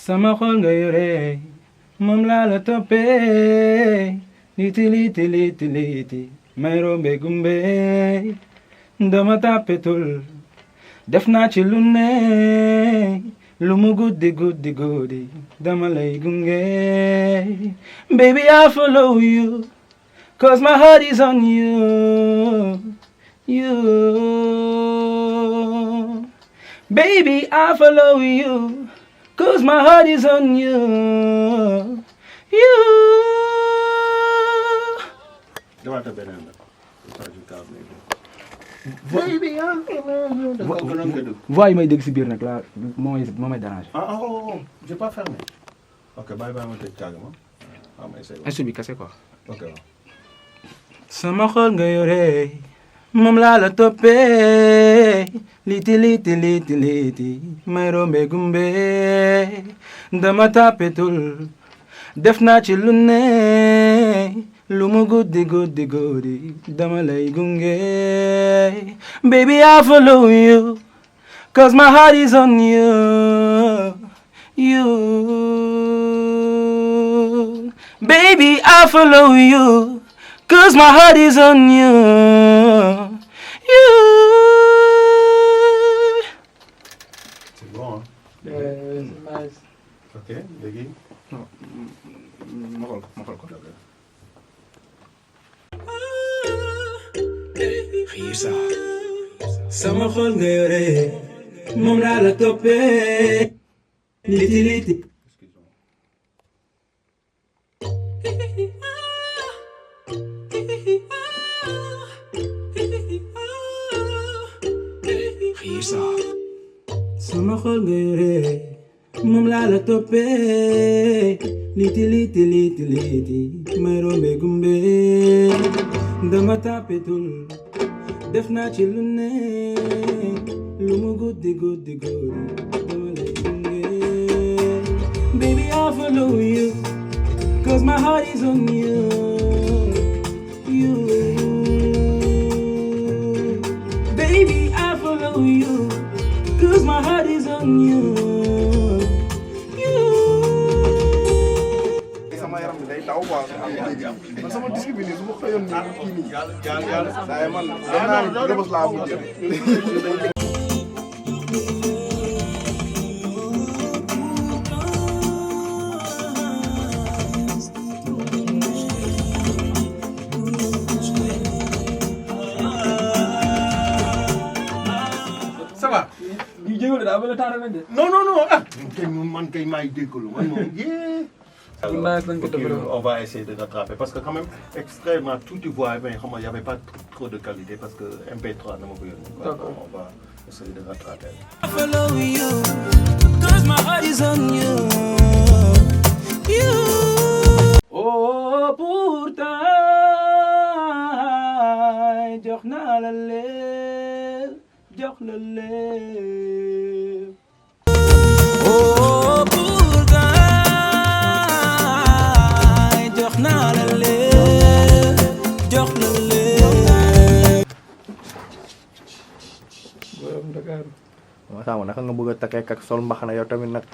sama xol nga yore moom laa la toppee liti liti liti liti may rombe gumbe dama tàppetul def naa ci lu ne lu mu guddi guddi guddi dama lay gunge baby I follow you cause my heart is on you baby I follow you cause my heart is on you Dawaata beneen la. Baby voix yi may dégg si biir nag la moo may dérange. j'ai pas fermé. ok bàyyi ma tëj caaga ma. instru bi kese quoi. ok waaw. sama xol nga yore moom laa la toppee liti liti liti liti may rombe gumbe dama tàppetul def naa ci lu ne lu mu guddi guddi guddi dama lay gunge baby I follow you cause my heart is on you baby I follow you cause my heart is on you c'est bon hein. nice. ok léegi. ma xool ko. xiisa sama xol nga yore moom laa la toppee liti liti xiisa sama xol nga yore moom laa la toppee liti liti liti liti may rombe gumbe dama tàppetul def naa ci lu ne lu mu guddi guddi guddi dama lay gunge baby I follow you cause my heart is on you baby I follow you cause my heart is on you sama yaram bi day daw quoi man sama disque bi nii su ma xëyoon nii kii nii yàlla waaye man dem naa ni rëbës laa mujjee ça va ñu jégalu daa bëgg a tardé nañ de non kay man kay maay déggalu man moom yee. Alors, on va essayer de rattraper parce que quand même extrêmement tout tu vois mais xam nga y avait pas trop de qualité parce que MP3 na ma ko yónni. D'accord on va essayer de rattraper. I follow you, 'cause my heart is on you. Oh pourtant jox naa la lépp jox la lépp. Oh pourtant jox naa la lépp jox la lépp. borom Dakar. waaw sama naka nga bëgg a takkee ak sol mbaxana yow tamit nag.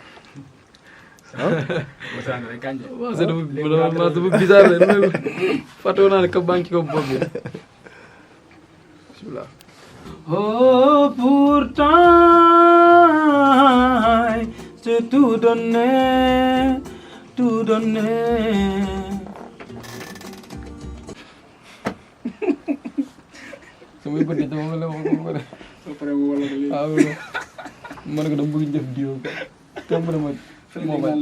waaw c'est dafa bizarre de fàttewoon naa ne ka banque ko bopp bi bismillah. Oh pourtant c'est tout donné tout donné. samay bët yi dama la wax ko de. après mu wala ko lii. ah oui ma ne ko dama bëgg def diwo quoi. tomb na ma. moo bañ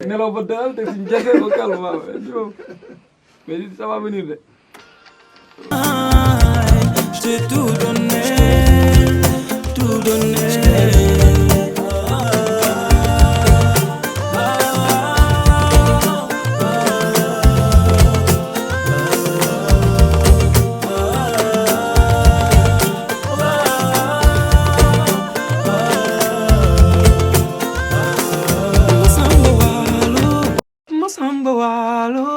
nelaw ba daal te suñu jase ko calme waaw mais ça va venir de. J'ai tout donné, tout donné. Masamba Waalo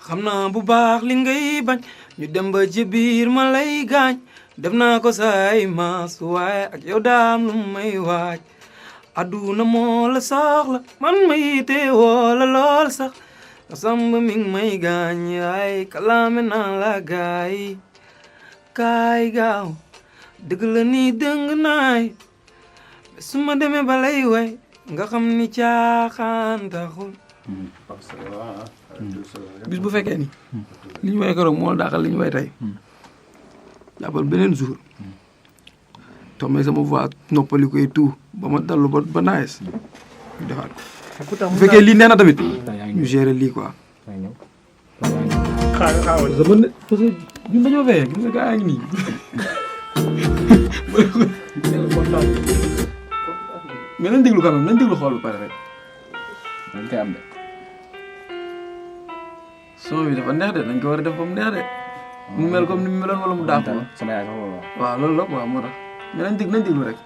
xam naa bu baax li ngay bañ ñu dem ba ci biir ma lay gaañ def naa ko say maas waaye ak yow daam lu may waaj aduna moo la soxla man ma yite woo la lool sax nga samb mi ngi may gaañ ay kalaame naa la gaay kaay gaaw dëgg la nii dëng naay su ma demee ba lay way nga xam ni caaxaan taxul bis bu fekkee ni li ñu way keroog moo daaxal li ñu way tey jàppal beneen jour tombé sama voix noppali ko et tout ba ma dallu ba nice ñu defaat ko bu fekkee lii nee na tamit ñu gérer lii quoi xaaral parce que ñun dañoo fee gis nga gaa ngi nii mais nañ déglu quand même nañ déglu xool ba pare rek dañ koy am de son bi dafa neex de dañ ko war a def ba mu neex de mu mel comme ni mu meloon wala mu daax ko sama yaay sax loolu waaw loolu la quoi moo tax mais nañ déglu rek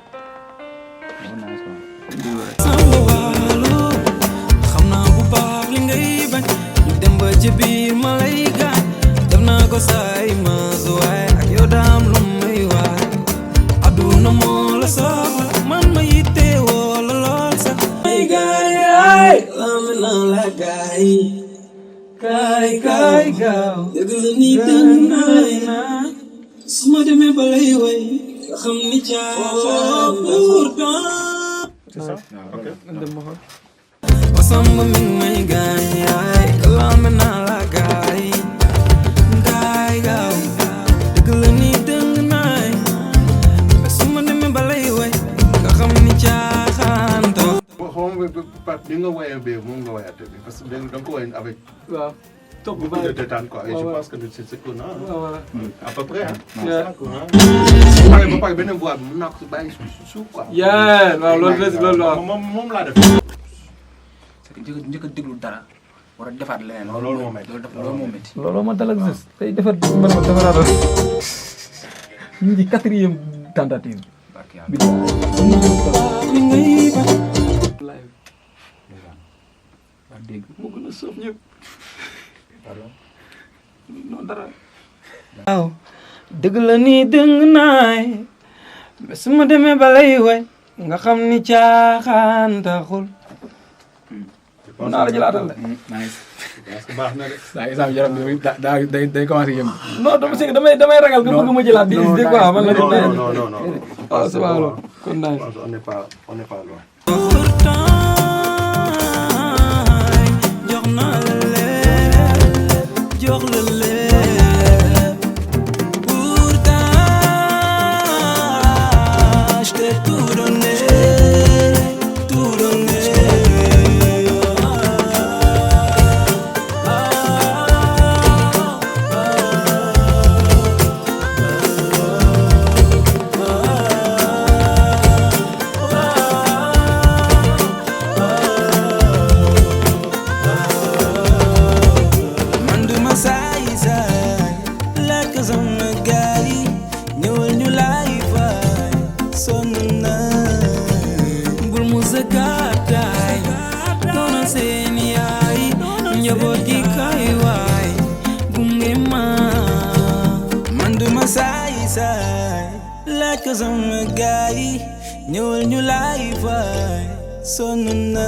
xam naa bu baax li ngay bañ ñu dem ba ci biir ma lay gaañ def naa ko say maas waay ak yow daam lu may waay aduna moo la soxla man ma yitte woo la lool sax ay gaay ay lam na la gaay kaay kaay gaaw dëgg la ni dëng naay naa su ma demee ba lay way nga xam ni caaxaan pourtant c'est ça ok Wasamba mi ngi may gaañ yaay kalaame naa la gaay gaay gaaw dëgg la nii dëng naay su ma demee ba lay way nga xam ni caaxaan tax xam nga bi nga woyee bee moom nga woyaate bi parce que da nga ko woyee avec waaw topp beaucoup de détente quoi et je pense que c'est cool à peu près ba pare beneen voix bi mën naa ko si bàyyi suuf quoi waaw loolu moom laa def njëkk a déglu dara war a defaat leneen. loolu moo métti loolu moo métti. loolu ma dalal gis tey defar man ma defaraat ñu ngi 4e tentative barke yàlla. waa dégg moo gën a soof ñëpp non dara waaw dëgg la nii dëng naay mais su ma demee ba lay way nga xam ni caaxaan taxul mën naa la jëlaatal de parce que baax na de daa ngi sàmm yaram bi day commencé yëngu. non dama si damay ragal nga bëgg ma jëlaat di hésité quoi man la non waaw c'est pas loolu kon naay on n'est pas loin jox naa la lépp jox la lépp pourtant je t'ai tout donné tout donné sama gaay ñëwal ñu lay fay sonn na